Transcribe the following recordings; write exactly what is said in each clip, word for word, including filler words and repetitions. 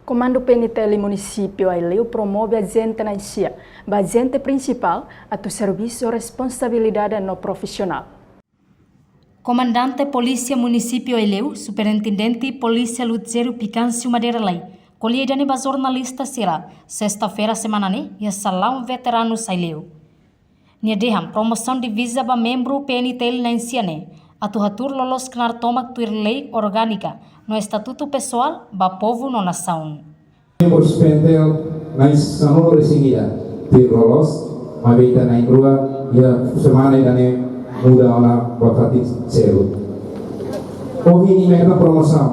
Komandu P N T L Munisípiu Aileu promove ajente na'in-sia ba ajente prinsipál atu servisu ho responsabilidade no profisionál. Komandante Polísia Munisípiu Aileu, Superintendente Polísia Lutzeiro Picâncio Madeira Lei, ko'alia ida-ne'e ba jornalista sira, sesta-feira semana ne'e, iha Salaun Veteranus Aileu. Nia dehan promosaun diviza ba membru P N T L na'in-sia ne'e atu hatuur loloos knaar tomak tuir lei orgánika no estatutu pesoál ba povu no nasaun. Membru P N T L na'in-sanulu-resin-ida tuir loloos, maibé ita na'in-rua iha semana ida-ne'e muda ona ba fatin seluk. Ohin imi hetan promosaun.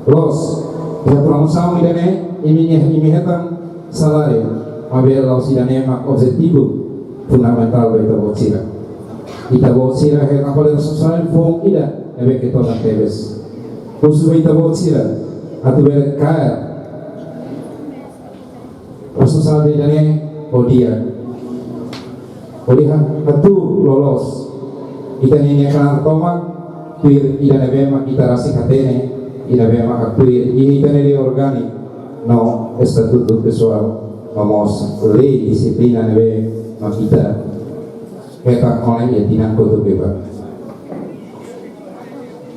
Loos, iha promosaun ida-ne'e imi, imi hetan saláriu, maibé la'ós ida-ne'e mak objetivu fundamentál ba ita-boot sira. Ita-boot sira hetan kolega sosiál foun ida ne'ebé ke todan tebes. Husu ba ita-boot sira atu bele kaer responsabilidade ida-ne'e ho di'ak. Hodi ha-, hatuur loloos ita-nia knaar tomak tuir ida ne'ebé mak ita rasik hatene, ida ne'ebé mak tuir iha ita-nia lei orgániku no estatutu pesoál, no mós lei dixiplina ne'ebé mak ita hetan ona iha tinan kotuk ba.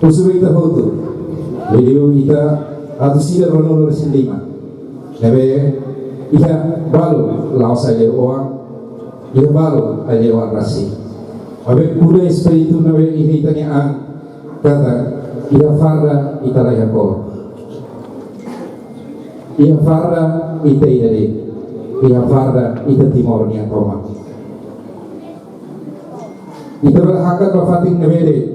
Husu ba ita hotu, liuliu ita atus ida ruanulu-resin-lima ne'ebé iha balu la'ós Aileu oan, iha balu Aileu oan rasik. Maibé kuda espíritu ne'ebé iha ita-nia an, katak iha farda ita la iha kór. Iha farda ita ida de'it, iha farda ita Timor nian tomak. Ita bele hakat ba fatin ne'ebé de'it,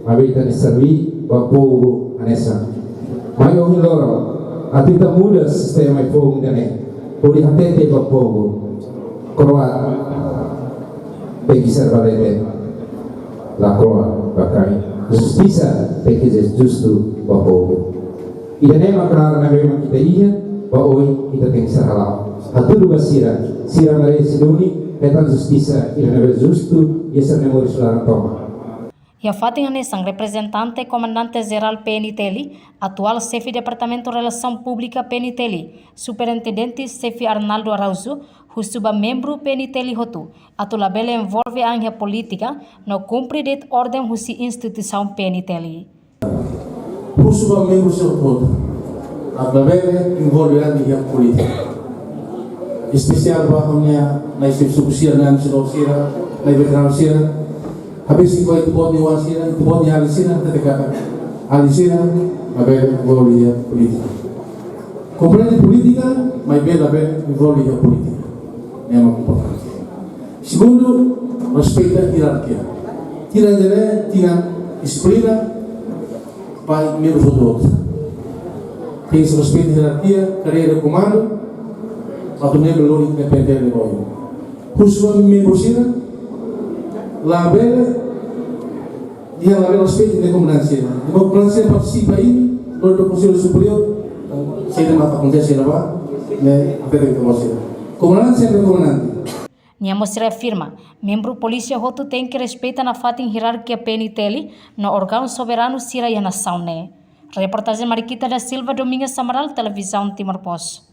maibé ita-nia serví ba povu hanesan. Mai ohin loron, atu ita muda sistema foun ida-ne'e, hodi hatete ba povu, kro'at tenke ser ba leten, la kro'at ba kain. Justisa tenke ser justu ba povu. Ida-ne'e mak klaru ne'ebé mak ita iha, ba oin ita tenke ser hala'o. Hatudu ba sira, sira merese duni hetan justisa ida ne'ebé justu iha sira-nia moris laran tomak. Iha fatin hanesan, reprezentante Komandante Jerál P N T L, atuál Xefe Departamentu Relasaun Públika P N T L, Superintendente Xefe Arnaldo Araújo, husu ba membru P N T L hotu atu labele envolve an iha polítika no kumpre de'it orden husi instituisaun P N T L. Husu ba membru sira hotu atu labele envolve an iha polítika. Espesiál ba ha'u-nia na'in-sanulu-resin-ida sira, na'in-sanulu-resin-ida sira, na'in-veteranu sira. Habis ita-boot nia oan sira, ita-boot nia alin sira, ita-boot nia alin sira, labele envolve iha polítika. Komprende polítika, maibé labele envolve iha polítika. Ne'e mak importante. Segundu, respeita hierarkia. Tinan ida-ne'e tinan dixiplina ba membru hotu-hotu. Tenke respeita hierarkia, kadeira komandu, atu nune'e bele lori independente de goi. Husu ba membru sira, labele, nia labele respeita nia komandante sira. Nia komandante sira partisipa iha, lori ba Konsellu Superiór, saida mak akontese iha ne'ebá, ne'e, até que você. Komandante sempre komandante. Nia mós reafirma, membru polísia hotu tenke respeita nafatin hierarkia P N T L no órgaun soberanu sira iha nasaun ne'e. Reportajen Mariquita da Silva, Domingas Amaral, Televizaun Timor Post.